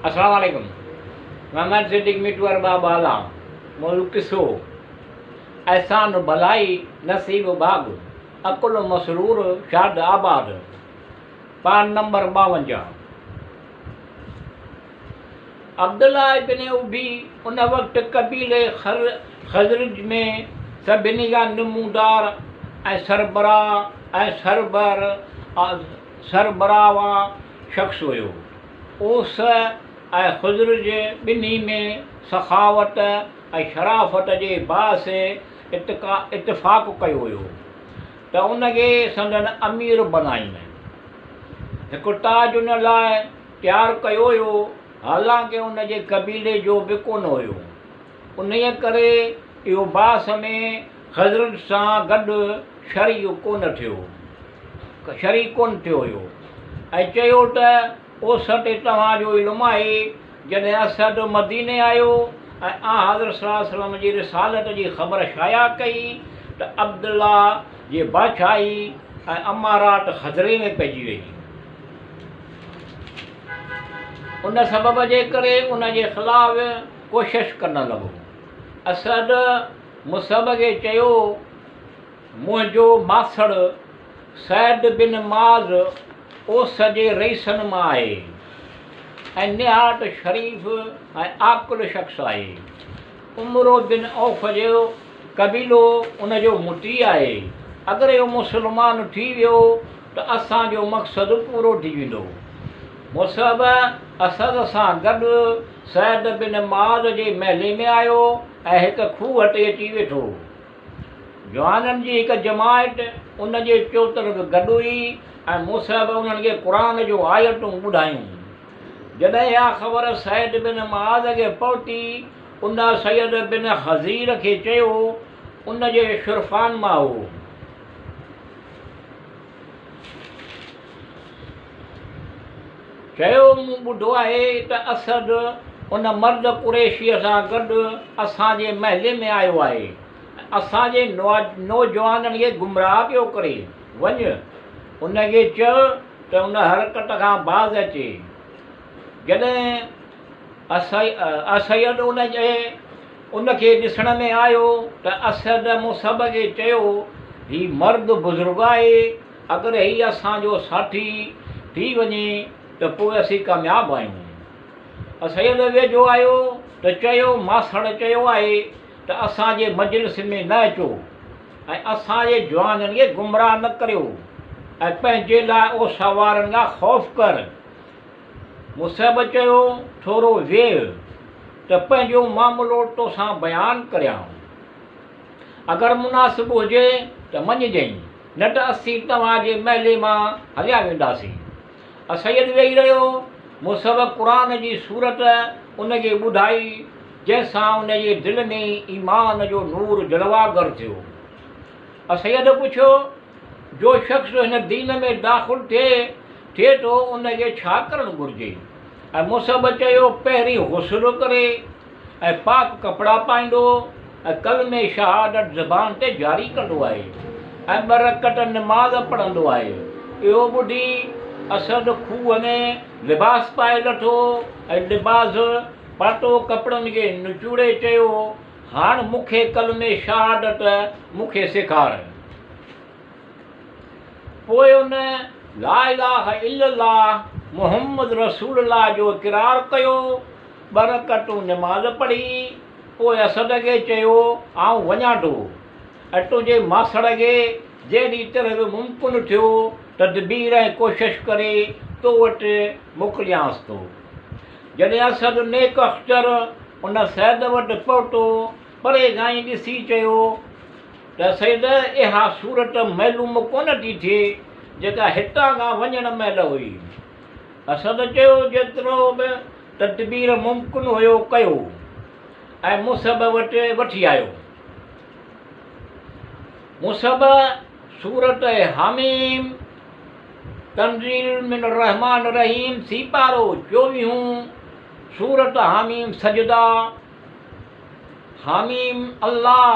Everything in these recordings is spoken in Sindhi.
السلام عليڪم محمد صديق مٺو ارباب بالا موضوع قصو احسان ڀلائي نصيب ڀاڳ عقل مسرور شاد آباد پان نمبر 52. عبدالله ابن ابي ان وقت قبيلي خزرج ۾ سڀني کان نمودار ۽ سربراهه شخص هيو. اوس ۽ خزرج ٻنهي ۾ سخاوت ۽ شرافت جي باعث اتفاق ڪيو ويو ته ان کي سندن امير بنائين. هڪ تاج ان لاء تيار ڪيو ويو، حالانڪه ان جي قبيلي جو به ڪونه هيو. انهيء ڪري اهو باس ۾ خزرج سان گڏ شريڪ ڪونه ٿيو شريڪ ڪونه ٿيو هيو ۽ چيو ته اوس تي توهان جو علم آهي. جڏهن اسد مديني آيو ۽ آنحضرت صلي الله عليه وسلم جي رسالت جي خبر شايع ڪئي ته عبدالله جي بادشاهي ۽ امارات خطري ۾ پئجي وئي. ان سبب جي ڪري ان جي خلاف ڪوشش ڪرڻ لڳو. اسد مصعب کي چيو، منهنجو ماسڙ سعد بن معاذ اوس جي رئيسن مان آهي ۽ نهايت شريف ۽ عاقل شخص آهي. عمرو بن عوف جو قبيلو ان جو مطيع آهي. اگر اهو مسلمان ٿي ويو ته اسان جو مقصد پورو ٿي ويندو. مصعب اسد سان گڏ سعد بن معاذ جي محلي ۾ آيو ۽ هڪ کوهه تي اچي ويٺو. جوانن جي هڪ جماعت ان جي چوطرف گڏ هئي ۽ مصعب انهن کي قرآن جون آيتون ٻڌايون. جڏهن اها خبر سعد بن معاذ کي پهتي، ان اسيد بن حضير کي چيو، ان جي شرفان مان هو. چيو، مون ٻڌو آهي ته اسد ان مرد قريشيء سان گڏ اسان جي محلي ۾ آيو آهي ۽ اسان جي نوجوانن کي گمراهه پيو ڪري. وڃ، ان کي چئه ته ان حرڪت کان باز اچي. جڏهن اسيد ان کي ڏسڻ ۾ آيو ته اسد مصعب کي چيو، هي مرد بزرگ آهي، اگر هي اسان جو ساٿي ٿي وڃي ته پوء اسين ڪامياب آهيون. اسيد ويجهو آيو ته چيو، ماسڙ چيو آهي ته اسان جي مجلس ۾ نه اچو ۽ اسان جي جوانن کي گمراهه نه ڪريو ۽ پنهنجي لاء اوسا وارن کان خوف ڪر. مصعب چيو، ٿورو ويهه ته پنهنجو معاملو توسان بيان ڪريان. اگر مناسب هجي ته مڃجئين، نه ته اسين توهان جي محلي مان هليا وينداسين. اسيد ويهي رهيو. مصعب قرآن جي سورت ان کي ٻڌائي، جنهن سان ان جي دل ۾ ايمان جو نور جلوه گر ٿيو. اسيد پڇيو، جو شخص هن دين ۾ داخل ٿئي ٿئي ٿو، ان کي ڇا ڪرڻ گهرجي؟ ۽ مصعب چيو، پهرين غسل ڪري ۽ پاڪ ڪپڙا پائيندو ۽ ڪلمي شهادت زبان تي جاري ڪندو آهي ۽ ٻه رڪعت نماز پڙهندو آهي. اهو ٻڌي اسد کوهه ۾ لباس پائي لٿو ۽ لباس پاتو ڪپڙن کي نچوڙي چيو، هاڻ مون کي ڪلمي شهادت مون کي سيکار. پوء ان لا اله الا الله محمد رسول الله جو اقرار ڪيو، ٻه رڪعتون نماز پڙهي، پوء اسد کي چيو، آئون وڃان ٿو ۽ تنهنجي ماسڙ کي جهڙي طرح به ممڪن ٿيو تدبير ۽ ڪوشش ڪري تو وٽ موڪليانس ٿو. جڏهن اسد نيڪ اختر ان سيد وٽ پهتو، پري کان ئي ڏسي چيو ته سيد اها صورت معلوم ڪونه ٿي ٿئي جيڪا هتان کان وڃڻ مهل هئي. اسد چيو جيترو به تدبير ممڪن هيو ڪيو ۽ مصعب وٽ وٺي آيو. مصعب سورت حاميم تنزيل من الرحمان الرحيم سيپارو چوويهون سورت حاميم سجده حاميم الله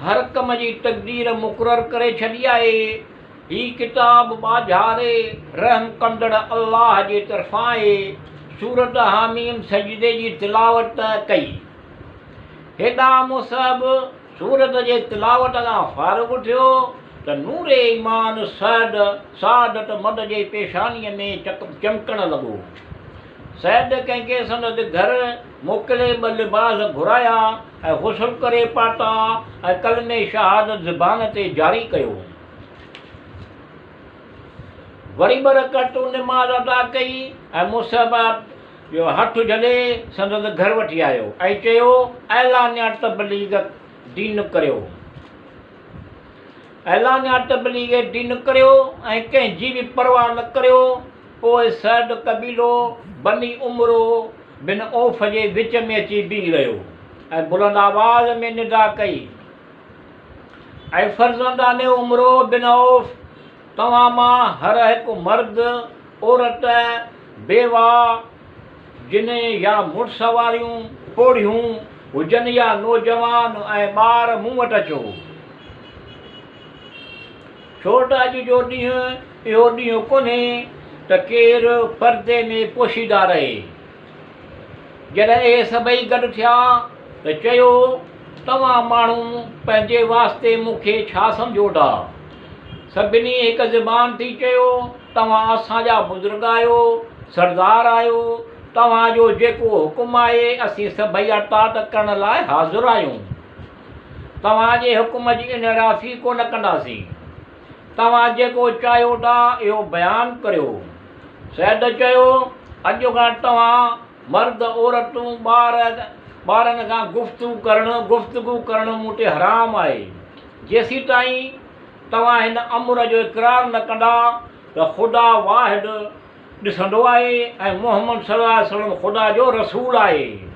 هر ڪم جي تقدير مقرر ڪري ڇڏي آهي. هي ڪتاب ٻاجهاري رحم ڪندڙ الله جي طرفان آهي. سورت حاميم سجدي جي تلاوت ڪئي. هيڏانهن مصعب سورت جي تلاوت کان فارغ ٿيو ته نور ايمان سعد سعادت مند جي پيشانيء ۾ چمڪڻ لڳو. سعد ڪنهن کي سندس گهر موڪلي ٻه لباس گهرايا ۽ غسل ڪري پاتا ۽ ڪلمي شهادت زبان تي جاري ڪيو. وري ٻه رڪعتون نماز ادا ڪئي ۽ مصعب جو هٿ جهلي سندس گهر وٺي آيو ۽ چيو، اعلانيه تبليغ دين ڪريو. اعلانيه تبليغ دين ڪريو ۽ ڪنهن جي به پرواهه نه ڪريو. پوء سعد قبيلو بني عمرو بن عوف جي وچ ۾ اچي بيهي رهيو ۽ بلند آواز ۾ ندا ڪئي، اي فرزندان عمرو بن عوف! توهان مان هر هڪ مرد، عورت، بيواهه، جن يا مڙس واريون پوڙهيون هجن يا نوجوان ۽ ٻار مون وٽ اچو. ڇو ته اڄ جو ڏينهن اهو ڏينهن ڪونهي ته ڪير پردي ۾ پوشيده رهي. جڏهن اهي سڀئي گڏ ٿيا ته چيو، توهان ماڻهو پنهنجي واسطي مون کي ڇا سمجهو ٿا؟ سڀني هڪ زبان ٿي چيو، توهان اسان جا بزرگ آهيو، سردار آهيو، توهان جو جيڪو حڪم آهي، اسين سڀئي اطاعت ڪرڻ لاء حاضر آهيون. توهان جي حڪم جي انحرافي ڪونه ڪنداسين. توهان جيڪو چاهيو ٿا، اهو بيان ڪريو. سيد چيو، اڄ کان توهان مرد، عورتون، ٻار، ٻارن کان گفتگو ڪرڻ، گفتگو ڪرڻ مون تي حرام آهي. جيسيتائين توهان هن امر جو اقرار نه ڪندا ته خدا واحد ڏسندو آهي ۽ محمد صلي الله عليه وسلم خدا جو رسول آهي.